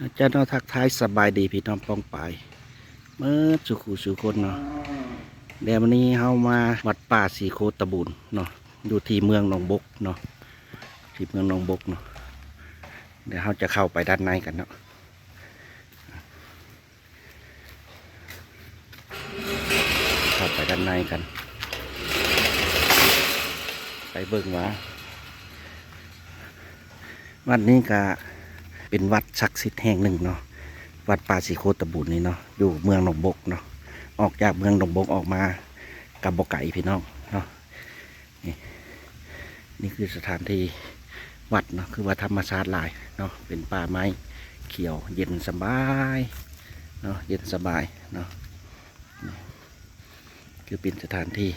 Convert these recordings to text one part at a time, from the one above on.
ອາຈານເນາະ ທັກທາຍສະບາຍດີພີ່ນ້ອງປ້ອງປາຍເໝິດສູ່ຄູ່ສູ່ຄົນເນາະ. ແລ້ວມື້ນີ້ເຮົາມາວັດປ່າສີໂຄດຕະບູນເນາະ ຢູ່ທີ່ເມືອງໜອງບົກເນາະ ທີ່ເມືອງໜອງບົກເນາະ. ແລ້ວເຮົາຈະເຂົ້າໄປດ້ານໃນກັນເນາະ. ເຂົ້າໄປດ້ານໃນກັນ ໄປເບິ່ງວ່າ ວັດນີ້ກະເປັນວັດສັກສິດແຫ່ງໜຶ່ງເນາະ ວັດປ່າສີໂຄດຕະບູນນີ້ເນາະ ຢູ່ເມືອງໜອງບົກເນາະ. ອອກຈາກເມືອງໜອງບົກອອກມາກະບໍ່ໄກພີ່ນ້ອງເນາະ. ນີ້ ນີ້ຄືສະຖານທີ່ວັດເນາະ ຄືວ່າທຳມະຊາດຫຼາຍເນາະ ເປັນປ່າໄມ້ຂຽວເຢັນສະບາຍເນາະ ເຢັນສະບາຍເນາະ. ຄືເປັນສະຖານທີ່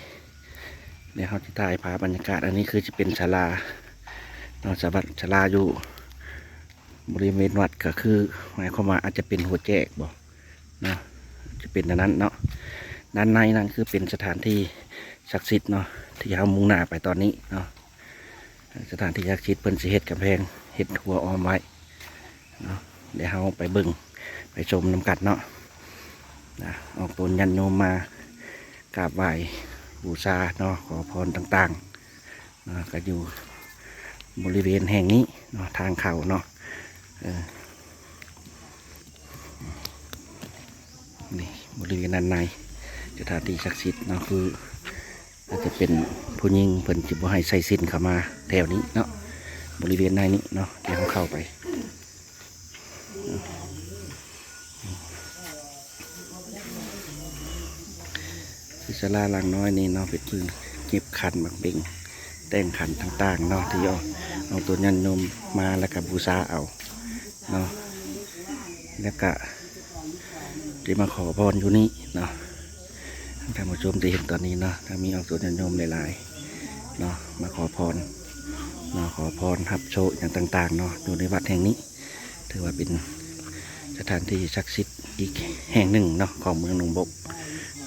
ແລ້ວເຮົາຈະຖ່າຍພາບບັນຍາກາດ. ອັນນີ້ຄືຈະເປັນສາລາເນາະ ສາລາ ສາລາຢູ່ບໍລິເວນວັດ ກະຄືໝາຍຄວາມວ່າອາດຈະເປັນຫົວແຈກບໍ ເນາະ ຈະເປັນອັນນັ້ນເນາະ. ດ້ານໃນນັ້ນຄືເປັນສະຖານທີ່ສັກສິດເນາະ ທີ່ເຮົາມຸ່ງໜ້າໄປຕອນນີ້ເນາະ. ສະຖານທີ່ສັກສິດເພິ່ນຊິເຮັດກຳແພງ ເຮັດຮົ້ວອ້ອມໄວ້ເນາະ. ແລ້ວເຮົາໄປເບິ່ງໄປຊົມນຳກັນເນາະ. ນະ ອອກຕົນຍາດໂຍມມາກາບໄຫວ້ບູຊາເນາະ ຂໍພອນຕ່າງໆ ເນາະ ກະຢູ່ບໍລິເວນແຫ່ງນີ້ເນາະ ທາງເຂົ້າເນາະ. ເອີ ນີ້ບໍລິເວນດ້ານໃນ ສະຖານທີ່ສັກສິດເນາະ ຄືອາດຈະເປັນຜູ້ຍິງ ເພິ່ນຊິບໍ່ໃຫ້ໃສ່ສິ້ນເຂົ້າມາແຖວນີ້ເນາະ ບໍລິເວນໃນນີ້ເນາະ ທີ່ເຮົາເຂົ້າໄປ. ຄືສາລາຫຼັງນ້ອຍນີ້ເນາະ ເປັນພື້ນເກັບຂັນໝາກເບັງ ແຕ່ງຂັນຕ່າງໆເນາະ ທີ່ເອົາ ເອົາຕົນຍາດໂຍມມາ ແລ້ວກະບູຊາເອົາເນາະ. ແລ້ວກະ ທີ່ມາຂໍພອນຢູ່ນີ້ເນາະ ທ່ານຜູ້ຊົມທີ່ເຫັນຕອນນີ້ເນາະ ທັງມີອອກຕົນຍາດໂຍມຫຼາຍໆເນາະ ມາຂໍພອນເນາະ ຂໍພອນຮັບໂຊກຫຍັງຕ່າງໆເນາະ ຢູ່ໃນວັດແຫ່ງນີ້. ຖືວ່າເປັນສະຖານທີ່ສັກສິດອີກແຫ່ງໜຶ່ງເນາະ ຂອງເມືອງໜອງບົກ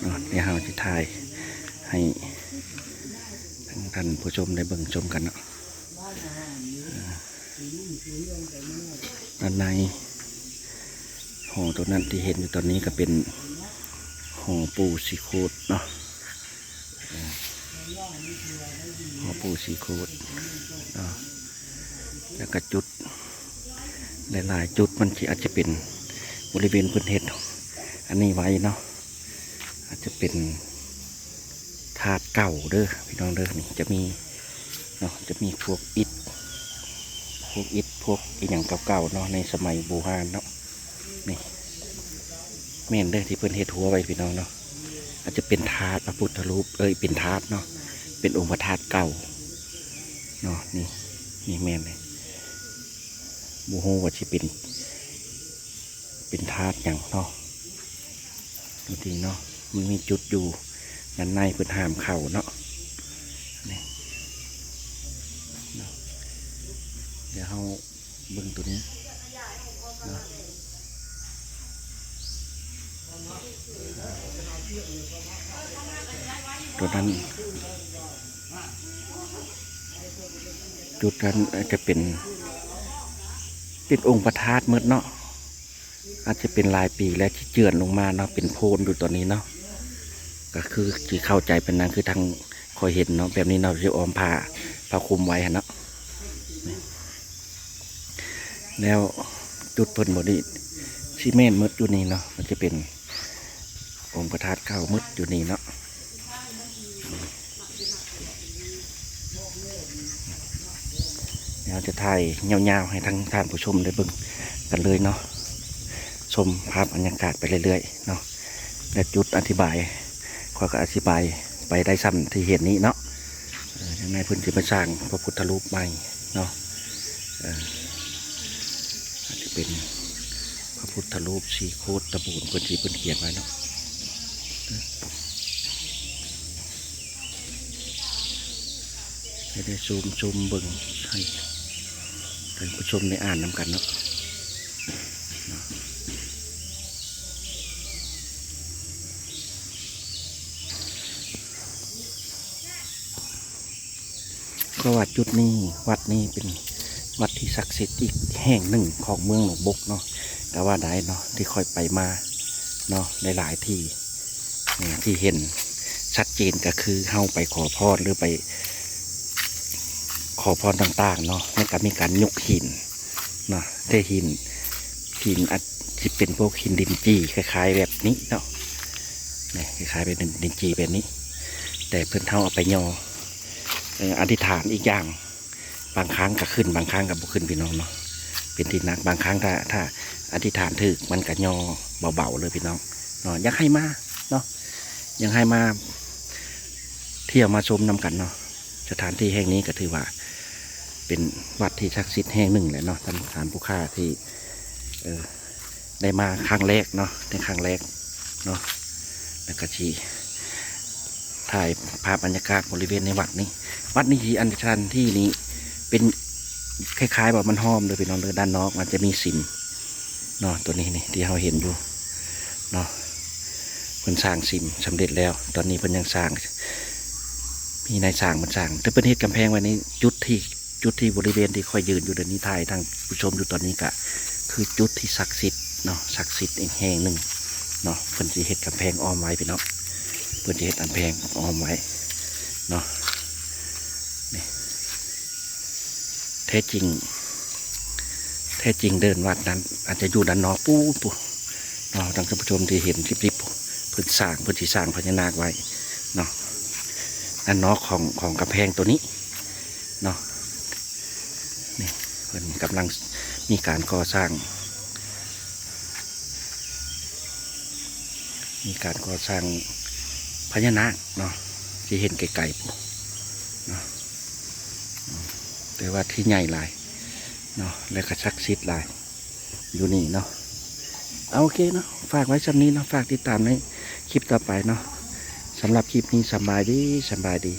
ເນາະ. ດຽວເຮົາຈະຖ່າຍໃຫ້ທ່ານຜູ້ຊົມໄດ້ເບິ່ງຊົມກັນເນາະ. ດ້ານໃນຫໍໂຕນັ້ນທີ່ເຫັນຢູ່ຕອນນີ້ກະເປັນຫໍປູ່ສີໂຄດເນາະ ຫໍປູ່ສີໂຄດເນາະ. ແລ້ວກະຈຸດ ຫຼາຍໆຈຸດມັນຊິອາດຈະເປັນບໍລິເວນເພິ່ນເຮັດອັນນີ້ໄວ້ເນາະ ອາດຈະເປັນທາດເກົ່າເດີພີ່ນ້ອງເດີ. ນີ້ຈະມີເນາະ ຈະມີພວກອິດ ພວກອິດ ພວກອີ່ຫຍັງເກົ່າໆເນາະ ໃນສະໄໝບູຮານເນາະ. ນີ້ແມ່ນເດີທີ່ເພິ່ນເຮັດຮົ້ວໄວ້ພີ່ນ້ອງເນາະ ອາດຈະເປັນທາດພະພຸດທະຮູບ ເອີຍ ເປັນທາດເນາະ ເປັນອົງພະທາດເກົ່າເນາະ. ນີ້ ນີ້ແມ່ນເລີຍ ບໍ່ຮູ້ວ່າຊິເປັນ ເປັນທາດຫຍັງເນາະ ຢູ່ທີ່ເນາະ ມັນມີຈຸດຢູ່ດ້ານໃນເພິ່ນຫ້າມເຂົ້າເນາະ. ນີ້ເນາະ ດຽວເຮົາເບິ່ງໂຕນີ້ເນາະ ໂຕນັ້ນ ຈຸດນັ້ນອາດຈະເປັນ ເປັນອົງພະທາດໝົດເນາະ ອາດຈະເປັນຫຼາຍປີແລ້ວທີ່ເຈື່ອນລົງມາເນາະ ເປັນໂພນຢູ່ຕອນນີ້ເນາະ. ກະຄືຊິເຂົ້າໃຈເປັນນາງ ຄືທາງຂ້ອຍເຫັນເນາະ ແບບນີ້ເນາະ ຊິອ້ອມຜ້າ ຜ້າຄຸມໄວ້ຫັ້ນເນາະ. ແລ້ວຈຸດເພິ່ນບໍ່ນີ້ ຊິແມ່ນໝົດຢູ່ນີ້ເນາະ ມັນຈະເປັນອົງພະທາດເກົ່າໝົດຢູ່ນີ້ເນາະ. ດຽວຈະຖ່າຍຍາວໆໃຫ້ທັງທ່ານຜູ້ຊົມໄດ້ເບິ່ງກັນເລີຍເນາະ ຊົມພາບບັນຍາກາດໄປເລື້ອຍໆເນາະ. ແລະ ຈຸດອະທິບາຍ ຂ້ອຍກະອະທິບາຍໄປໄດ້ຊ່ຳທີ່ເຫັນນີ້ເນາະ. ເອີ ທາງໃນເພິ່ນຊິມາສ້າງພະພຸດທະຮູບໃໝ່ເນາະ ເອີ ອາດຈະເປັນພະພຸດທະຮູບສີໂຄດຕະບູນ ເພິ່ນຊິ ເພິ່ນຂຽນໄວ້ເນາະ. ໃຫ້ໄດ້ຊູມ ຊູມເບິ່ງ ໃຫ້ທ່ານຜູ້ຊົມໄດ້ອ່ານນຳກັນເນາະ. ເພາະວ່າຈຸດນີ້ ວັດນີ້ເປັນວັດທີ່ສັກສິດອີກແຫ່ງໜຶ່ງຂອງເມືອງໜອງບົກເນາະ. ກໍວ່າໄດ້ເນາະ ທີ່ຂ້ອຍໄປມາເນາະ ຫຼາຍໆທີ່ ເອີ ທີ່ເຫັນຊັດເຈນກໍຄືເຮົາໄປຂໍພອນ ຫຼືໄປຂໍພອນຕ່າງໆເນາະ ມັນກໍມີການຍົກຫີນເນາະ ແຕ່ຫີນ ຫີນອາດຊິເປັນພວກຫີນລິນຈີ່ ຄ້າຍໆແບບນີ້ເນາະ ນີ້ ຄ້າຍໆແບບລິນຈີ່ແບບນີ້ ແຕ່ເພິ່ນ ເຮົາເອົາໄປຍໍ ເອີ ອະທິຖານອີກຢ່າງ ບາງຄັ້ງກໍຂຶ້ນ ບາງຄັ້ງກໍບໍ່ຂຶ້ນ ພີ່ນ້ອງເນາະ ເປັນທີ່ໜັກ ບາງຄັ້ງຖ້າ ຖ້າອະທິຖານຖືກ ມັນກໍຍໍເບົາໆເລີຍ ພີ່ນ້ອງເນາະ ຢາກໃຫ້ມາເນາະ ຢາກໃຫ້ມາທ່ຽວມາຊົມນຳກັນເນາະ ສະຖານທີ່ແຫ່ງນີ້ກໍຖືວ່າເປັນວັດທີ່ສັກສິດແຫ່ງໜຶ່ງແຫຼະເນາະ ທ່ານ ທ່ານຜູ້ຂ້າທີ່ ເອີ ໄດ້ມາຄັ້ງແລກເນາະ ໃນຄັ້ງແລກເນາະ ແລ້ວກໍຊິຖ່າຍພາບບັນຍາກາດບໍລິເວນໃນວັດນີ້ ວັດນີ້ທີ່ອັນສະຖານທີ່ນີ້ເປັນຄ້າຍໆວ່າມັນຫ້ອມເດີພີ່ນ້ອງເດີ ດ້ານນອກມັນຈະມີສິມເນາະ ຕົວນີ້ນີ້ທີ່ເຮົາເຫັນຢູ່ເນາະ ເພິ່ນສ້າງສິມສຳເລັດແລ້ວ ຕອນນີ້ເພິ່ນຍັງສ້າງ ມີນາຍຊ່າງເພິ່ນສ້າງ ແຕ່ເພິ່ນເຮັດກຳແພງໄວ້ໃນຈຸດທີ່ ຈຸດທີ່ບໍລິເວນທີ່ຂ້ອຍຢືນຢູ່ດຽວນີ້ ຖ່າຍທ່ານຜູ້ຊົມຢູ່ຕອນນີ້ ກະຄືຈຸດທີ່ສັກສິດເນາະ ສັກສິດອີກແຫ່ງໜຶ່ງເນາະ ເພິ່ນຊິເຮັດກຳແພງອ້ອມໄວ້ພີ່ນ້ອງ ເພິ່ນຊິເຮັດກຳແພງອ້ອມໄວ້ເນາະ ນີ້ ແທ້ຈິງ ແທ້ຈິງເດີ່ນວັດນັ້ນອາດຈະຢູ່ດ້ານນອກປູ້ນ ເນາະ ທ່ານຜູ້ຊົມທີ່ເຫັນລິບໆ ເພິ່ນສ້າງ ເພິ່ນຊິສ້າງພະຍານາກໄວ້ເນາະ ດ້ານນອກຂອງ ຂອງກຳແພງໂຕນີ້ເນາະ ນີ້ເພິ່ນກຳລັງມີການກໍ່ສ້າງ ມີການກໍ່ສ້າງພະຍານາກເນາະ ທີ່ເຫັນໄກໆພຸ້ນເນາະ ແຕ່ວ່າທີ່ໃຫຍ່ຫຼາຍເນາະ ແລະກໍສັກສິດຫຼາຍ ຢູ່ນີ້ເນາະ ເອົາ ໂອເຄເນາະ ຝາກໄວ້ຊ່ຳນີ້ເນາະ ຝາກຕິດຕາມໃນຄລິບຕໍ່ໄປເນາະ ສຳລັບຄລິບນີ້ ສຳບາຍດີ ສຳບາຍດີ.